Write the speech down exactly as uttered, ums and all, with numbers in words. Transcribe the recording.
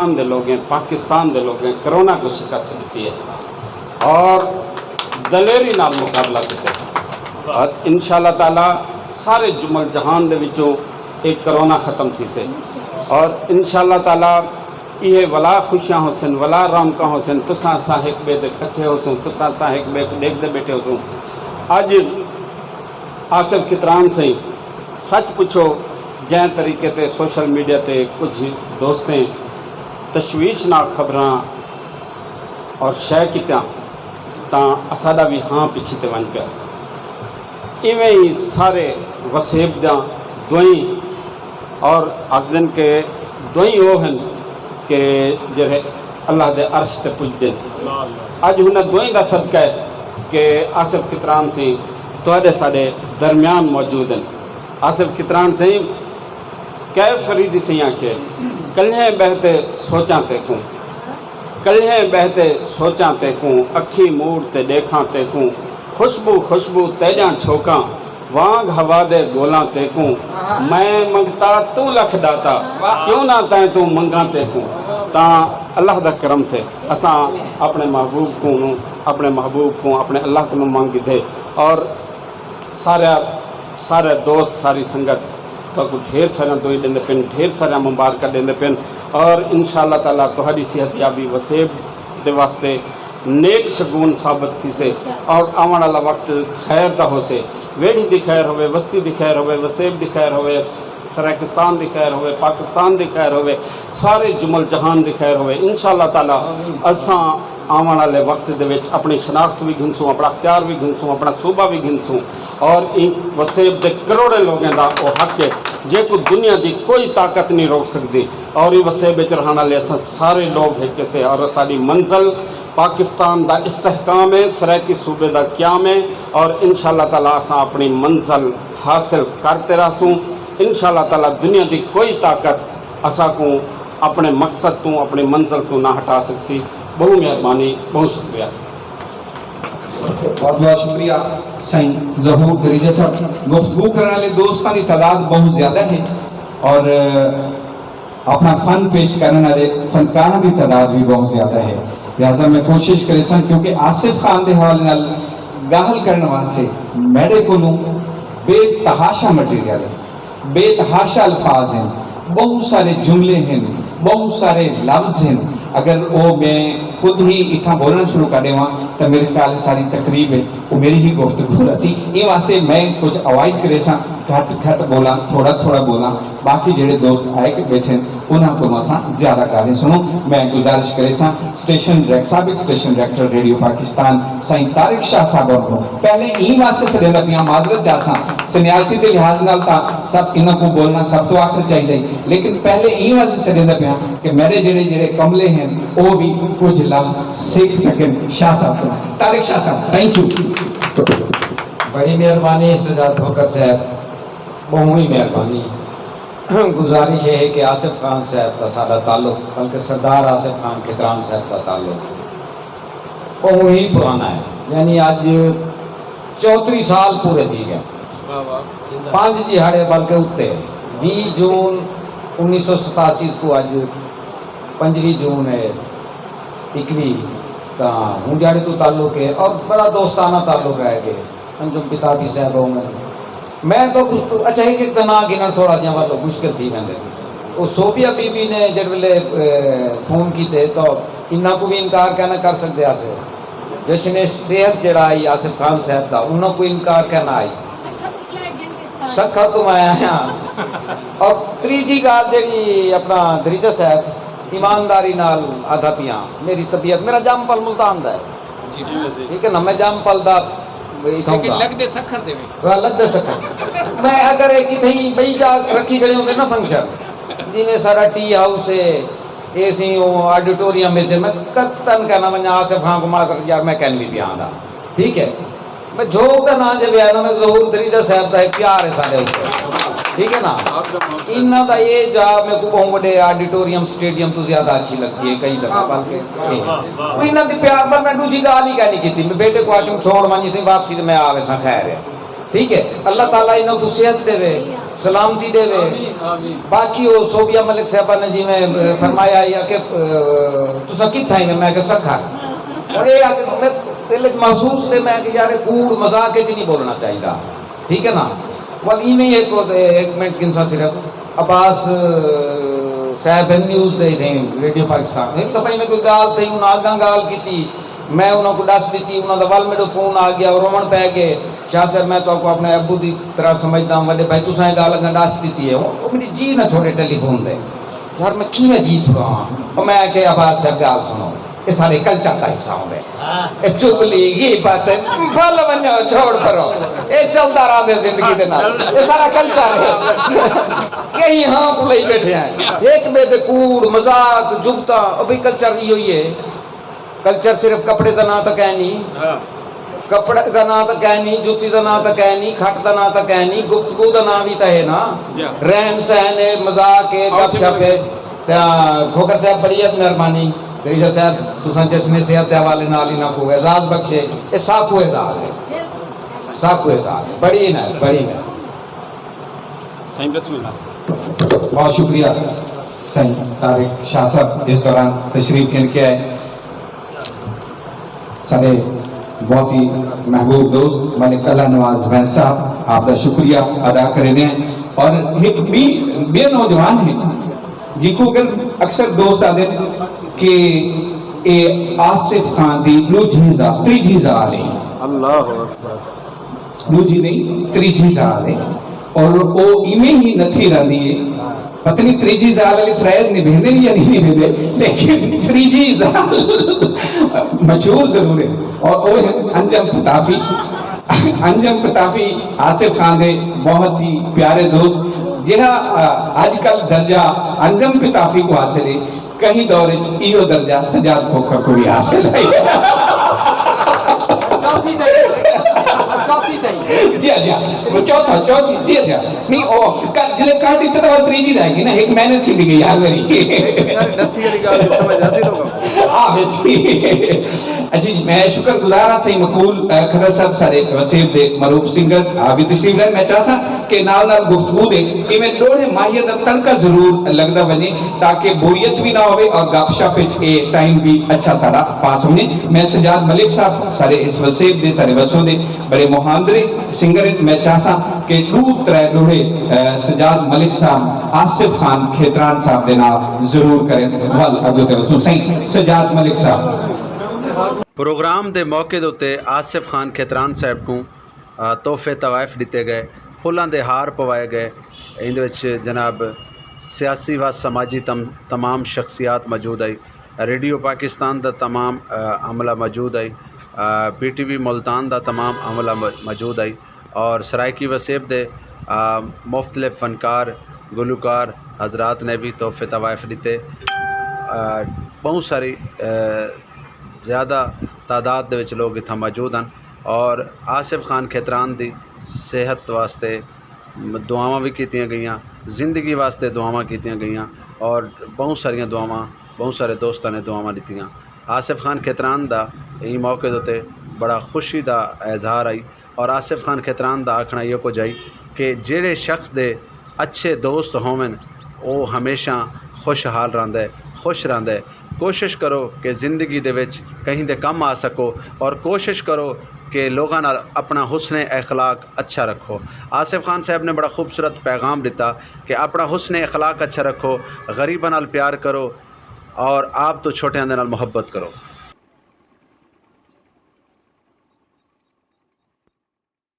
ہندوستان دے لوگیں، پاکستان دے لوگیں کرونا کوں شکست ݙتی ہے اور دلیری نال مقابلہ کیتے، اور انشاءاللہ تعالی سارے جمل جہان دے وچوں ایک کرونا ختم تھیسے، اور انشاءاللہ تعالی ایہے ولا خوشیاں ہوسن، ولا رونقاں ہوسن، تساں اساں ہک ٻئے دے کٹھے ہوسوں، تساں اساں ہک ٻئے کوں ݙیکھدے ٻیٹھے ہوسوں۔ اڄ آصف کتران سئیں، سچ پچھو، جیں طریقے تے سوشل میڈیا تے کجھ دوستیں تشویشناک خبراں اور شے کیتیاں، تاں اساݙا وی ہاں پچھی تے ونڄ پیا۔ ایویں ہی سارے وسیب دیاں دوئیں، اور آکھدن کہ دوئیں او ہن کہ جڑے اللہ دے عرش تے پڄدن۔ اڄ انہاں دوئیں دا صدقہ ہے کہ آصف کتران سئیں تہاݙے ساݙے درمیان موجود ہن۔ آصف کتران سئیں، قیس فریدی سئیں آکھے، کلھیں ٻہہ تے سوچاں تیکوں، کلھیں ٻہہ تے سوچاں تیکوں، اکھیں موڑ تے ݙیکھاں تیکوں، خوشبو خوشبو تیݙیاں چھوکاں وانگ ہوا دے گولاں تیکوں، میں منگتا توں لکھ ݙاتا، کیوں نہ تیں توں منگاں تیکوں۔ تاں اللہ دا کرم تھے، اساں اپݨے محبوب کوں، اپݨے محبوب کوں اپݨے اللہ کنوں منگ گھدے، اور سارے، سارے دوست، ساری سنگت تہاکوں ڈھیر ساریاں دعائیں ݙیندے پن، ڈھیر ساریاں مبارکاں ݙیندے پن، اور انشاءاللہ تعالی تہاݙی صحت یابی وسیب دے واسطے نیک شگون ثابت تھیسے اور آوݨ والا وقت خیر دا ہوسے۔ ویڑھی دی خیر ہووے، وستی دی خیر ہووے، وسیب دی خیر ہووے، سرائیکستان دی خیر ہووے، پاکستان دی خیر ہووے، سارے جمل جہان دی خیر ہووے۔ انشاءاللہ تعالی اساں آوݨ والے وقت دے وچ اپݨی شناخت وی گھنسوں، اپݨا اختیار وی گھنسوں، اپݨا صوبہ وی گھنسوں، اور ایں وسیب دے کروڑیں لوگیں دا او حق ہے جیکوں دنیا دی کوئی طاقت نہیں روک سڳدی، اور ایں وسیب وچ رہݨ والے اساں سارے لوگ ہک ہسے، اور اساݙی منزل پاکستان دا استحکام ہے، سرائیکی صوبے دا قیام ہے، اور انشاءاللہ تعالی اساں اپݨی منزل حاصل کر تے رہسوں۔ انشاءاللہ تعالی دنیا دی کوئی طاقت اساکوں اپݨے مقصد توں، اپݨی منزل توں نہ ہٹا سڳسی۔ ٻہوں مہربانی، ٻہوں شکریہ۔ بہت بہت شکریہ سائیں ظہور دریجہ صاحب۔ گفتگو کرݨ والے دوستاں دی تعداد ٻہوں زیادہ ہے اور اپݨا فن پیش کرݨ والے فنکاراں دی تعداد وی ٻہوں زیادہ ہے، لہذا میں کوشش کریساں کیونکہ آصف خان دے حوالے نال ڳالھ کرݨ واسطے میݙے کولوں بے تحاشا مٹیریل ہے، بے تحاشا الفاظ ہن، ٻہوں سارے جملے ہن، ٻہوں سارے لفظ ہن۔ اگر او میں خود ہی اتھاں ٻولݨ شروع کر ݙیواں تاں میݙے خیال ساری تقریب ہے او میݙی ہی گفتگو رہسی۔ ایں واسطے میں کجھ اوائڈ کریساں، گھٹ گھٹ ٻولاں، تھوڑا تھوڑا ٻولاں۔ باقی جیڑھے دوست آئے کے ٻیٹھن انہاں کولوں اساں زیادہ ڳالھیں سݨوں۔ میں گزارش کریساں سٹیشن ڈائریکٹر، سابق سٹیشن ڈائریکٹر ریڈیو پاکستان سائیں طارق شاہ صاحب ہوراں کوں پہلے ایں واسطے سݙیندا پیاں، معذرت چاہساں، سینیارٹی دے لحاظ نال تاں سب انہاں کوں ٻولݨا سب توں آخر چاہیدا ہے، لیکن پہلے ایں واسطے سݙیندا پیاں کہ میݙے جیڑھے جیڑھے کملے ہن او وی کجھ لفظ سکھ سڳن شاہ صاحب توں۔ طارق شاہ صاحب، تھینک یو۔ بڑی مہربانی سجاد کھوکھر صاحب، ٻہوں ہی مہربانی۔ گزارش ہے کہ آصف خان صاحب دا ساݙا تعلق، بلکہ سردار آصف خان کھتران صاحب دا تعلق ٻہوں ہی پراݨا ہے، یعنی اڄ چوتری سال پورے تھی ڳئے، پنج ݙیہاڑے بلکہ اتے، ویہہ جون انیس سو ستاسی توں اڄ پنجویں جون ہے اکوی، تاں ہوں ݙیہاڑے توں تعلق ہے اور بڑا دوستانہ تعلق ہے کہ انجم پتاتی صاحب ہوں۔ میں تو اچھا ہک ہک دا ناں گھنݨ تھوڑا جیہاں ول مشکل تھی ویندے۔ او صوبیہ بی بی نے جیڑھے ویلے فون کیتے تو انہاں کوں وی انکار کائنا کر سڳدے ہاسے۔ جشن صحت جیڑھا ہئی آصف خان صاحب دا انہاں کوں انکار کائنا ہئی۔ سکھا توں میں آیاں۔ اور تریجھی ڳالھ جیڑھی اپݨا دریجہ صاحب ایمانداری نال آہدا پیاں میݙی طبیعت، میݙا ڄم پل ملتان دا ہے۔ ٹھیک ہے نا، میں ڄم پل دا اتھاؤں دا۔ لیکن لڳدے سکھر دے وے۔ ہاں، لڳدے سکھر۔ میں اگر اے کتھائیں ٻئی جا رکھی کھڑے ہوندے نا فنکشن، جیویں ساݙا ٹی ہاؤس ہے، اے سی او آڈیٹوریم وچ، میں قطعاً کائنا ونڄاں آصف خان کوں ماڑا کر یار میں کائنی وی پیاں دا۔ ٹھیک ہے؟ میں جھوک دا ناں جے وی آیا نا، میں ظہور دریجہ صاحب دا ہک پیار ہے ساݙے اتے۔ ٹھیک ہے نا؟ انہاں دا اے جا میکوں ٻہوں وݙے آڈیٹوریم، سٹیڈیم توں زیادہ اچھی لڳدی ہے کئی دفعہ، بلکہ اے۔ انہاں دی پیار پر میں ݙوجھی ڳالھ ہی کائنی کیتی۔ میں بیٹے کوں آکھیوں چھوڑ ونڄ اتھیں، واپسی تے میں آ ویساں، خیر ہے۔ ٹھیک ہے؟ اللہ تعالیٰ انہاں کوں صحت ݙیوے۔ سلامتی ݙیوے۔ باقی او صوبیہ ملک صاحبہ نے جیویں فرمایا ہے کہ تساں کتھاں ہی؟ میں کہ سکھر۔ اور اے آ کے میں دل وچ محسوس تے میں کہ یار کوڑ مذاق وچ نہیں بولنا چاہیدا، ٹھیک ہے نا؟ ول ایویں ہی ایک ایک منٹ گنسا صرف عباس صاحب ہیں نیوز دے تھے، ریڈیو پاکستان، ایک دفعہ میں کوئی گال تھی، انہاں آگاں گال کی تھی، میں انہاں کو ڈس دیتی، انہاں دا ول میرے فون آ گیا، رومن پہ گئے۔ شاہ صاحب، میں تو آپ کو اپنے ابو دی طرح سمجھدا ہوں، وڈے بھائی، تساں اے ڳالھ اڳاں ݙس ݙتی ہے۔ او میری جی نہ چھوڑے ٹیلی فون تے۔ یار، میں کیویں جی چھڑاواں؟ او میں آکھیا، عباس صاحب، ڳالھ سݨو، اے سارے کلچر دا حصہ ہوندے۔ اے چغلی، غیبت، بھل ونڄو، چھوڑ پرو۔ اے چلدا رہندے زندگی دے نال۔ اے سارا کلچر ہے۔ کہیں ہاں کو لئی بیٹھے ہیں۔ ہک ٻئے دے کوڑ، مذاق، جگتاں، او بھی کلچر ایہو ہی ہے۔ کلچر صرف کپڑے دا ناں تاں کائنی، ہاں۔ کپڑے دا ناں تاں کائنی، جتی دا ناں تاں کائنی، کھٹ دا ناں تاں کائنی، گفتگو دا ناں وی تاں ہے نا۔ جی۔ رہن سہن ہے، مذاق ہے، آؤ گپ شپ ہے۔ تاں کھوکھر صاحب، بڑی ات مہربانی۔ دریشہ صاحب، تساں جشن صحت دے حوالے نال انہاں کوں اعزاز بخشے، اے ساکوں اعزاز ہے، ساکوں اعزاز ہے۔ بڑی عنایت، بڑی عنایت۔ سائیں، بسم اللہ۔ بہت شکریہ سائیں طارق شاہ صاحب، اس دوران تشریف گھن کے آئے۔ سارے بہت ہی محبوب دوست ملک اللہ نواز وینس صاحب، آپ دا شکریہ ادا کریندے ہیں۔ اور ایک بھی بے نوجوان ہیں جن کو اگر اکثر دوست آتے کہ اے آصف خان دی ݙوجھی زا-، تریجھی زال ہے۔ اللہ اکبر۔ ݙوجھی نہیں، تریجھی زال ہے۔ اور او ایویں ہی نتھی رہندی ہے۔ پتہ نہیں تریجھی زال والے فرائض نبھیندے یا نہیں نبھیندے، لیکن تریجھی زال مشہور ضرور ہے۔ اور او ہے انجم پتافی۔ انجم پتافی آصف خان دے بہت ہی پیارے دوست، جہاں، آ، اج کل درجہ انجم پتافی کو حاصل ہے، کہیں دور اچ ایہو درجہ سجاد کھوکھر کو بھی حاصل ہے۔ چوتھی ٹائم، چوتھی ٹائم۔ جی ہاں، جی ہاں۔ وہ چوتھا، چوتھی، جی ہاں، جی ہاں۔ نہیں، او، کا-، جلے کاٹی تے تو تریجھی رہ گئی نا، ایک مہینے سی بھی گئی ہر واری۔ سر، نتھی والی گال سمجھ حاصل ہوگا۔ آ، ویسی۔ اچھا جی، میں شکر گزار ہاں سائیں مقبول، آ، کھڈل صاحب سارے وسیب دے معروف سنگر، آ، بھی تشریف لائے۔ میں چاہساں کہ نال نال گفتگو دے ایویں ݙوہڑے ماہیت دا تڑکا ضرور لڳدا ونڄے تاکہ بوریت وی نہ ہووے اور گپ شپ وچ اے ٹائم وی اچھا سارا پاس ونڄے۔ میں سجاد ملک صاحب سارے اس وسیب دے، سارے وسوں دے بڑے مہاندرے سنگر ہن۔ میں چاہساں کہ ݙو ترے ݙوہڑے، اے، سجاد ملک صاحب آصف خان کھیتران صاحب دے نال ضرور کرن۔ ول اڳوں تے وسوں سائیں سجاد ملک صاحب۔ پروگرام دے موقع دے اتے آصف خان کھیتران صاحب کوں آ، تحفے تحائف ݙتے ڳئے، پھلاں دے ہار پوائے ڳئے۔ ایندے وچ جناب سیاسی و سماجی تم-، تمام شخصیات موجود ہئی۔ ریڈیو پاکستان دا تمام، آ، عملہ موجود ہئی۔ آ، پی ٹی وی ملتان دا تمام عملہ م-، موجود ہئی اور سرائیکی وسیب دے، آ، مختلف فنکار، گلوکار حضرات نے بھی تحفے تحائف ݙتے۔ آ، ٻہوں ساری، آ، زیادہ تعداد دے وچ لوگ اتھاں موجود ہن۔ اور آصف خان کھیتران دی صحت واسطے دعاواں وی کیتیاں ڳئیاں، زندگی واسطے دعاواں کیتیاں ڳئیاں اور ٻہوں ساریاں دعاواں، ٻہوں سارے دوستاں نے دعاواں ݙتیاں۔ آصف خان کھیتران دا ایں موقع دے اتے بڑا خوشی دا اظہار ہئی اور آصف خان کھیتران دا آکھݨا ایہو کجھ ہئی کہ جیڑھے شخص دے اچھے دوست ہوون، او ہمیشہ خوشحال رہندا ہے، خوش رہندا ہے۔ کوشش کرو کہ زندگی دے وچ کہیں دے کم آ سکو اور کوشش کرو کہ لوگاں نال اپݨا حسن اخلاق اچھا رکھو۔ آصف خان صاحب نے بڑا خوبصورت پیغام ݙتا کہ اپݨا حسن اخلاق اچھا رکھو، غریباں نال پیار کرو اور آپ توں چھوٹیاں دے نال محبت کرو۔